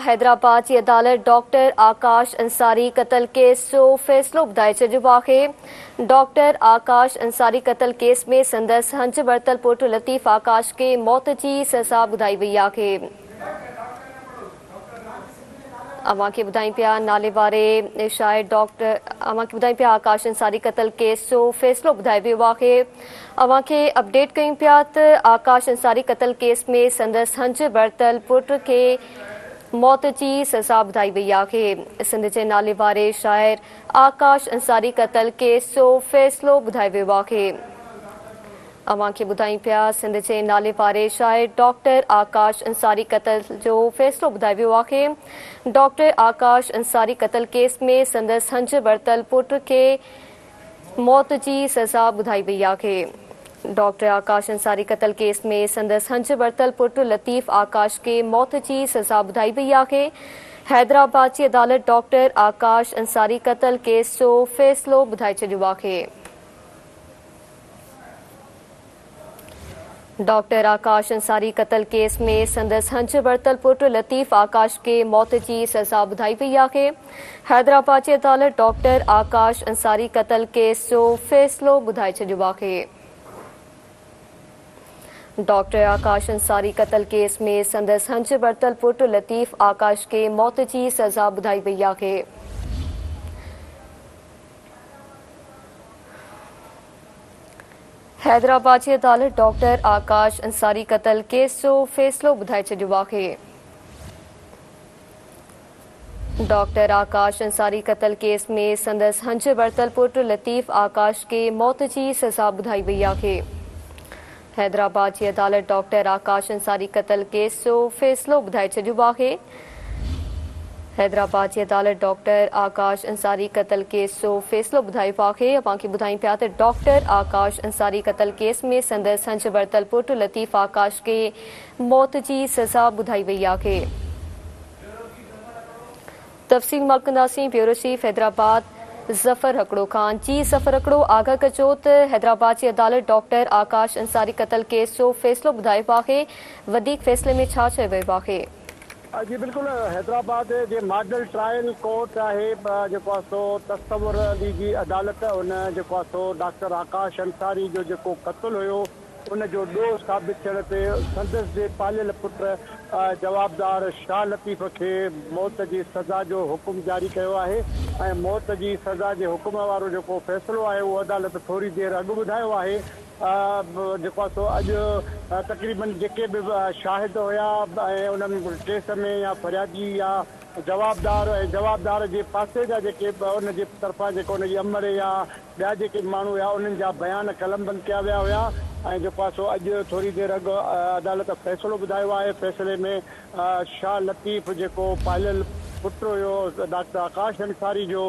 حيدرآباد جي عدالت ڊاڪٽر آڪاش انصاري قتل ڪيس جو فيصلو ٻڌائي ڇڏيو آهي. ڊاڪٽر آڪاش انصاري قتل ڪيس ۾ سندس هنج ورتل پٽ لطيف آڪاش کي موت جي سزا ٻڌائي وئي آهي. اوهان کي ٻڌايون پيا نالي واري شاعر ڊاڪٽر اوهان کي ٻڌايون پيا آڪاش انصاري قتل ڪيس جو فيصلو ٻڌايو ويو آهي. اوهان کي اپڊيٽ ڪيون پيا ته آڪاش انصاري قتل ڪيس ۾ سندس هنج ورتل پٽ کي موت جي سزا ٻڌائي وئي آهي. سنڌ جي نالي واري شاعر آڪاش انصاري قتل ڪيس جو فيصلو ٻڌايو ويو آهي. اوهان کي ٻڌايون پيا سنڌ جي نالي واري شاعر ڊاڪٽر آڪاش انصاري قتل جو فيصلو ٻڌايو ويو آهي. ڊاڪٽر آڪاش انصاري قتل ڪيس ۾ سندس هنج ورتل پٽ کي موت جي سزا ٻڌائي وئي آهي. ڊاڪٽر آڪاش انصاري قتل ڪيس ۾ سندس هنج ورتل پٽ لطيف آڪاش کي موت جي سزا ٻڌائي وئي آهي. حيدرآباد جي عدالت ڊاڪٽر آڪاش انصاري قتل ڪيس جو فيصلو ٻڌائي ڇڏيو آهي. ڊاڪٽر آڪاش انصاري قتل ڪيس ۾ سندس هنج ورتل پٽ لطيف آڪاش کي موت جي سزا ٻڌائي وئي آهي. حيدرآباد جي عدالت ڊاڪٽر آڪاش انصاري قتل ڪيس جو فيصلو ٻڌائي ڇڏيو آهي. ڊاڪٽر آڪاش انصاري قتل ڪيس ۾ سندس هنج ورتل پٽ لطيف آڪاش کي موت جي سزا ٻڌائي وئي آهي. حيدرآباد جي عدالت ڊاڪٽر آڪاش انصاري قتل ڪيس جو فيصلو ٻڌائي ڇڏيو آهي. ڊاڪٽر آڪاش انصاري قتل ڪيس ۾ سندس هنج ورتل پٽ لطيف آڪاش کي موت جي سزا ٻڌائي وئي آهي. حيدرآباد جي عدالت ڊاڪٽر آڪاش انصاري قتل ڪيس جو فيصلو ٻڌائي ڇڏيو آهي. حيدرآباد جي عدالت ڊاڪٽر آڪاش انصاري قتل ڪيس جو فيصلو ٻڌايو آهي. اوهان کي ٻڌايون پيا ته ڊاڪٽر آڪاش انصاري قتل ڪيس ۾ سندس هنج ورتل پٽ لطيف آڪاش کي موت جي سزا ٻڌائي وئي آهي. تفصيل معلوم ڪنداسين بيورو چيف حيدرآباد ظفر هڪڙو کان. جي ظفر هڪڙو آگاهه ڪجو ته حيدرآباد جي عدالت ڊاڪٽر آڪاش انصاري قتل ڪيس جو فيصلو ٻڌايو آهي وڌيڪ فيصلي ۾ ڇا چيو ويو آهي. جي بلڪل حيدرآباد جي ماڊل ٽرائل ڪورٽ آهي جيڪو آهي سو تصور علي جي عدالت ان جيڪو آهي سو ڊاڪٽر آڪاش انصاري جو جيڪو قتل هيو ان جو ڏوهه ثابت ٿيڻ تي سندس جي پاليل پٽ جوابدار شاهه لطيف کي موت جي سزا جو حڪم جاري ڪيو آهي ۽ موت جي سزا جي حڪم وارو جيڪو فيصلو آهي اهو عدالت ٿوري دير اڳ ٻڌايو آهي جيڪو آهي سو اڄ تقريبن جيڪي به شاهد هيا ۽ انهن ڪيس ۾ يا فريادي يا جوابدار ۽ جوابدار جي پاسي جا جيڪي ان جي طرفان جيڪو ان جي امڙ يا ٻيا جيڪي به ماڻهو هيا انهن جا بيان قلمبند ڪيا ويا هيا ۽ جيڪو آهي سو اڄ ٿوري دير اڳ عدالت فيصلو ٻڌايو آهي فيصلي ۾ شاهه لطيف جيڪو پاليل پٽ هيو ڊاڪٽر آڪاش انصاري جو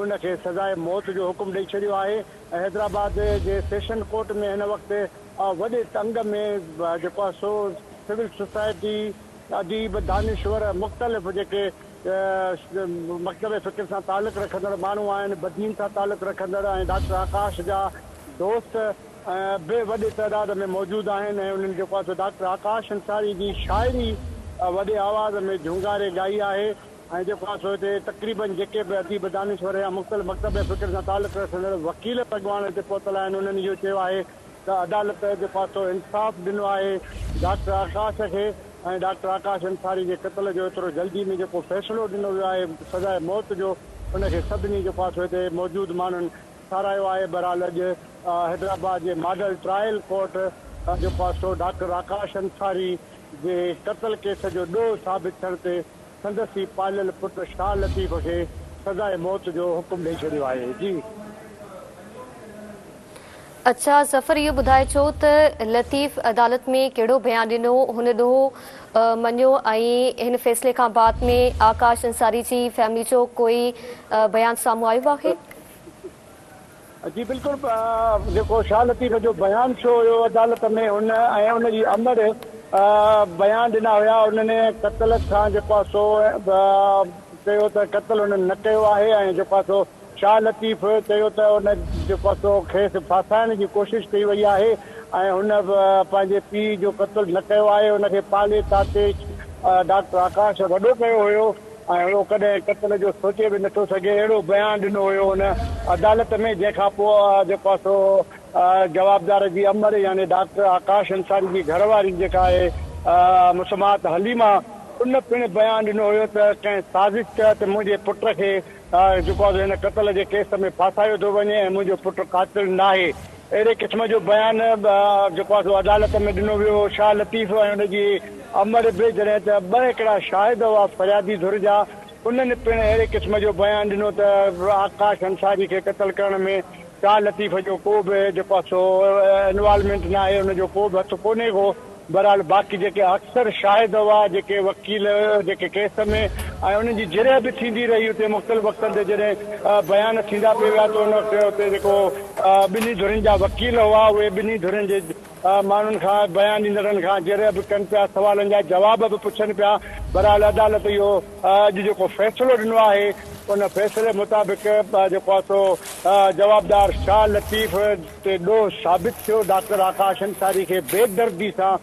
ان کي سزاء موت جو حڪم ڏئي ڇڏيو آهي ۽ حيدرآباد جي سيشن ڪورٽ ۾ هن وقت وڏي انگ ۾ جيڪو آهي سو سول سوسائٽي اديب دانشور مختلف جيڪي مڪتب فڪر سان تعلق رکندڙ ماڻهو آهن، بدين سان تعلق رکندڙ ۽ ڊاڪٽر آڪاش جا دوست به وڏي تعداد ۾ موجود آهن ۽ انهن جيڪو آهي سو ڊاڪٽر آڪاش انصاري جي شاعري وڏي آواز ۾ جهونگاري ڳائي آهي ۽ جيڪو آهي سو هتي تقريبن جيڪي به اديب دانشور يا مختلف مڪتب فڪر سان تعلق رکندڙ وڪيل اڳواڻ هتي پهتل آهن انهن اهو چيو آهي ته عدالت جيڪو آهي سو انصاف ڏنو آهي ڊاڪٽر آڪاش کي ۽ ڊاڪٽر آڪاش انصاري جي قتل جو ايترو جلدي ۾ جيڪو فيصلو ڏنو ويو آهي سزاء موت جو ان کي سڀني جيڪو آهي سو هتي موجود ماڻهن ساراهيو آهي بهرحال اڄ حيدرآباد جي ماڊل ٽرائل ڪورٽ جيڪو آهي سو ڊاڪٽر آڪاش انصاري جي قتل ڪيس جو ڏوهه ثابت ٿيڻ تي سندس ئي پاليل پٽ شاهه لطيف کي سزاء موت جو حڪم ڏئي ڇڏيو آهي جي. اڇا ظفر اهو ٻڌائي ڇو ته لطيف عدالت ۾ ڪهڙو بيان ڏنو هن ڏوهه مڃيو ۽ هن فيصلي کان بعد ۾ آڪاش انصاري جي فيملي جو ڪوئي بيان سامهون آيو آهي؟ جي بلڪل جيڪو شاهه لطيف جو بيان ٿيو هيو عدالت ۾ هن ۽ ان جي امڙ بيان ڏنا هيا انهن قتل کان جيڪو آهي سو چيو ته قتل هنن نه ڪيو آهي ۽ جيڪو آهي سو شاهه لطيف چيو ته ان جيڪو سو کيس ڦاسائڻ جي ڪوشش ڪئي وئي آهي ۽ هن پنهنجي پيء جو قتل نه ڪيو آهي، ان کي پالي تاتي ڊاڪٽر آڪاش وڏو ڪيو هيو ۽ هو ڪڏهن قتل جو سوچي به نٿو سگهي اهڙو بيان ڏنو هيو ان عدالت ۾ جنهن کان پوء جيڪو آهي سو جوابدار جي امڙ يعني ڊاڪٽر آڪاش انصاري جي گهر واري جيڪا آهي مسمات حليمه ان پڻ بيان ڏنو هيو ته ڪنهن سازش تحت منهنجي پٽ کي جيڪو آهي سو هن قتل جي ڪيس ۾ ڦاسايو ٿو وڃي ۽ منهنجو پٽ قاتل ناهي. اهڙي قسم جو بيان جيڪو آهي سو عدالت ۾ ڏنو ويو هو. شاهه لطيف ۽ ان جي امڙ به جڏهن ته ٻه هڪڙا شاهد هئا فريادي ڌر جا انهن پڻ اهڙي قسم جو بيان ڏنو ته آڪاش انصاري کي قتل ڪرڻ ۾ شاهه لطيف جو ڪو به جيڪو آهي سو انوالومينٽ ناهي ان جو ڪو به هٿ ڪونهي ڪو. بهرحال باقي جيڪي اڪثر شاهد هئا جيڪي وڪيل جيڪي ڪيس ۾ ۽ انهن جي جرح به ٿيندي رهي اتي مختلف وقتن تي جڏهن بيان ٿيندا پئي ويا ته ان وقت اتي جيڪو ٻنهي ڌرين جا وڪيل هئا اهي ٻنهي ڌرين جي ماڻهن کان بيان ڏيندڙن کان جرح به ڪن پيا سوالن جا جواب به پڇن پيا بهرحال عدالت اهو اڄ جيڪو فيصلو ڏنو آهي ان فيصلي مطابق جيڪو آهي سو جوابدار شاهه لطيف تي ڏوهه ثابت ٿيو، ڊاڪٽر آڪاش انصاري کي بيدردي سان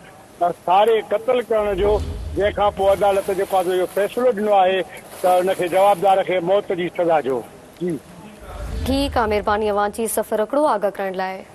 ساڙي قتل ڪرڻ جو، جنهن کان پوء عدالت جيڪو آهي سو اهو فيصلو ڏنو آهي ته ان کي جوابدار کي موت جي سزا جو. جي. ٺيڪ آ مھرباني اوھان جي سفر اڪڙو آگاھ ڪرڻ لاء.